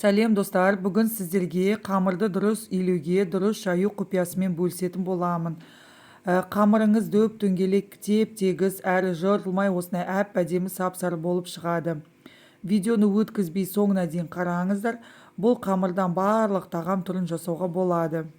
Сәлем, достар! Бүгін сіздерге қамырды дұрыс илеуге, дұрыс жаю құпиясымен бөлісетін боламын. Қамырыңыз дөп дөңгелек, теп тегіс әрі жыртылмай, осындай әп әдемі сап сары болып шығады. Видеоны өткізбей соңына дейін қараңыздар. Бұл қамырдан барлық тағам түрін жасауға болады.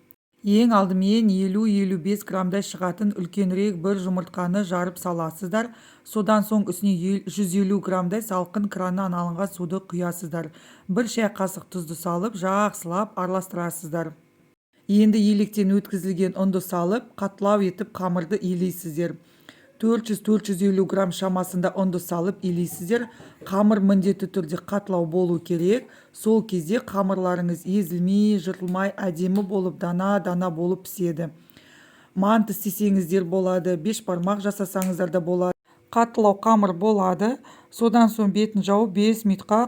Ең алдымен 50-55 граммдай шығатын үлкенірек бір жұмыртқаны жарып саласыздар. Содан соң үстіне 150 граммдай салқын краннан алынған суды құясыздар. 1 шай қасық тұзды салып, жақсылап араластырасыздар. Енді електен өткізілген ұнды салып, қаттылау етіп қамырды илейсіздер. 400-450 грамм шамасында ұнды салып илейсіздер. Қамыр міндетті түрде қаттылау болу керек. Сол кезде қамырларыңыз езілмей, жыртылмай, әдемі болып, дана дана болып піседі. Манты істесеңіздер болады, бешбармақ жасасаңыздар да болады. Қаттылау қамыр болады. Содан соң бетін жауып, 5 минутқа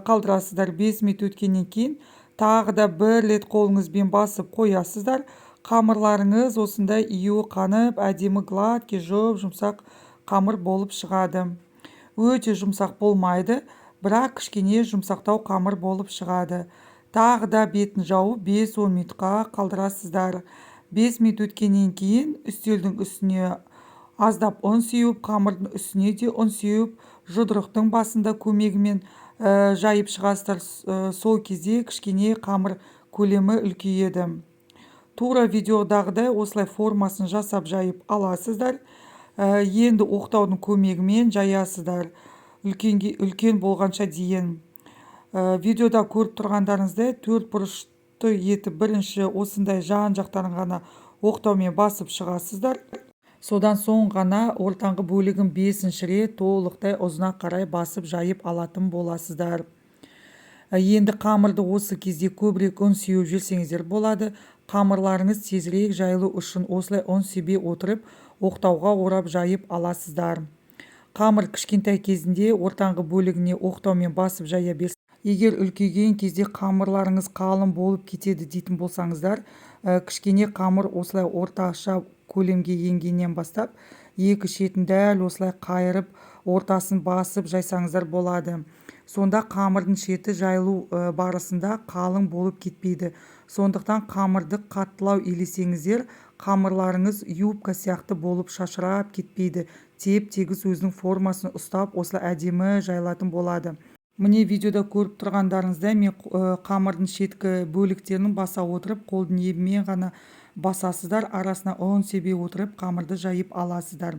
қалдырасыздар. 5 минут өткеннен кейін тағы да бір рет қолыңызбен басып қоясыздар. Қамырларыңыз осындай июі қанып, әдемі, гладкий, жұп жұмсақ қамыр болып шығады. Өте жұмсақ болмайды, бірақ кішкене жұмсақтау қамыр болып шығады. Тағы да бетін жауып, 5-10 минутқа қалдырасыздар. 5 минут өткеннен кейін үстелдің үстіне аздап ұн сеуіп, қамырдың үстіне де ұн сеуіп, жұдырықтың басында көмегімен жайып шығасыздар. Сол кезде кішкене қамыр көлемі үлкейеді. Тура видеодағыдай осылай формасын жасап, жайып аласыздар. Енді оқтаудың көмегімен жаясыздар үлкенге, үлкен болғанша дейін. Видеода көріп тұрғандарыңыздай, төрт бұрышты етіп, бірінші осындай жан жақтарын ғана оқтаумен басып шығасыздар. Содан соң ғана ортаңғы бөлігін бесінші рет толықтай ұзына қарай басып, жайып алатын боласыздар. Енді қамырды осы кезде көбірек ұн сеуіп жіберсеңіздер болады. Қамырларыңыз тезірек жайылу үшін осылай ұн себе отырып, оқтауға орап, жайып аласыздар. Қамыр кішкентай кезінде ортаңғы бөлігіне оқтаумен басып жая берсеңіз, егер үлкейген кезде қамырларыңыз қалың болып кетеді дейтін болсаңыздар, кішкене қамыр осылай орташа көлемге енгеннен бастап, екі шетін дәл осылай қайырып, ортасын басып жайсаңыздар болады. Сонда қамырдың шеті жайылу барысында қалың болып кетпейді. Сондықтан қамырды қаттылау илесеңіздер, қамырларыңыз юбка сияқты болып шашырап кетпейді, теп тегіс өзінің формасын ұстап, осылай әдемі жайылатын болады. Міне, видеода көріп тұрғандарыңыздай, мен қамырдың шеткі бөліктерін баса отырып, қолдың ебімен ғана басасыздар, арасына ұн себе отырып, қамырды жайып аласыздар.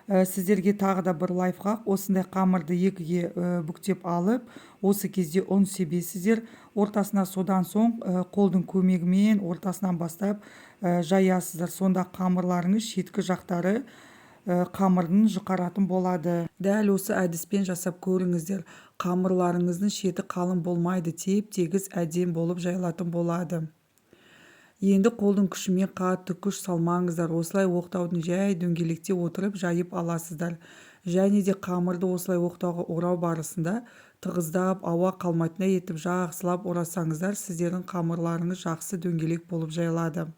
Сіздерге тағы да бір лайфхак: осындай қамырды екіге бүктеп алып, осы кезде ұн себесіздер ортасына. Содан соң қолдың көмегімен ортасынан бастап жаясыздар. Сонда қамырларыңыз шеткі жақтары қамырдың жұқаратын болады. Дәл осы әдіспен жасап көріңіздер, қамырларыңыздың шеті қалың болмайды, теп тегіс әдемі болып жайылатын болады. Енді қолдың күшімен, қатты күш салмаңыздар, осылай оқтаудың жай дөңгелекте отырып жайып аласыздар. Және де қамырды осылай оқтауға орау барысында тығыздап, ауа қалмайтындай етіп жақсылап орасаңыздар, сіздердің қамырларыңыз жақсы дөңгелек болып жайылады.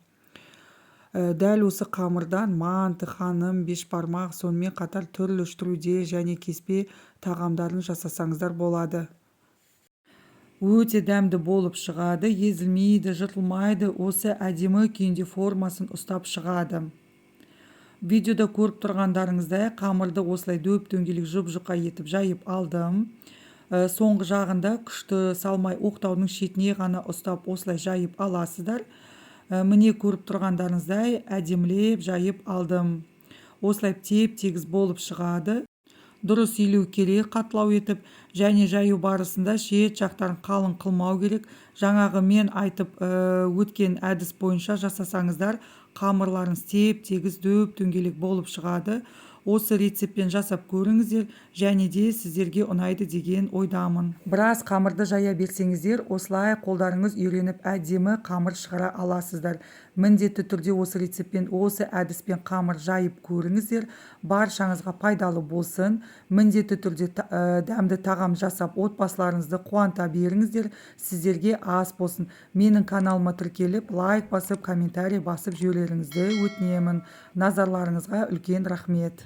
Дәл осы қамырдан манты, ханым, бешбармақ, сонымен қатар түрлі штрудель және кеспе тағамдарын жасасаңыздар болады. Өте дәмді болып шығады, езілмейді, жыртылмайды, осы әдемі күйінде формасын ұстап шығады. Видеода көріп тұрғандарыңыздай, қамырды осылай дөп дөңгелек, жұп жұқа етіп жайып алдым. Соңғы жағында күшті салмай, оқтаудың шетіне ғана ұстап, осылай жайып аласыздар. Міне, көріп тұрғандарыңыздай, әдемілеп жайып алдым. Осылай теп тегіс болып шығады. Дұрыс илеу керек, қаттылау етіп, және жаю барысында шет жақтарын қалың қылмау керек. Жаңағы мен айтып өткен әдіс бойынша жасасаңыздар, қамырларыңыз теп тегіс, дөп дөңгелек болып шығады. Осы рецептпен жасап көріңіздер және де сіздерге ұнайды деген ойдамын. Біраз қамырды жая берсеңіздер, осылай қолдарыңыз үйреніп, әдемі қамыр шығара аласыздар. Міндетті түрде осы рецептпен, осы әдіспен қамыр жайып көріңіздер. Баршаңызға пайдалы болсын. Міндетті түрде дәмді тағам жасап, отбасыларыңызды қуанта беріңіздер. Сіздерге ас болсын! Менің каналыма тіркеліп, лайк басып, комментарий басып жіберулеріңізді өтінемін. Назарларыңызға үлкен рахмет!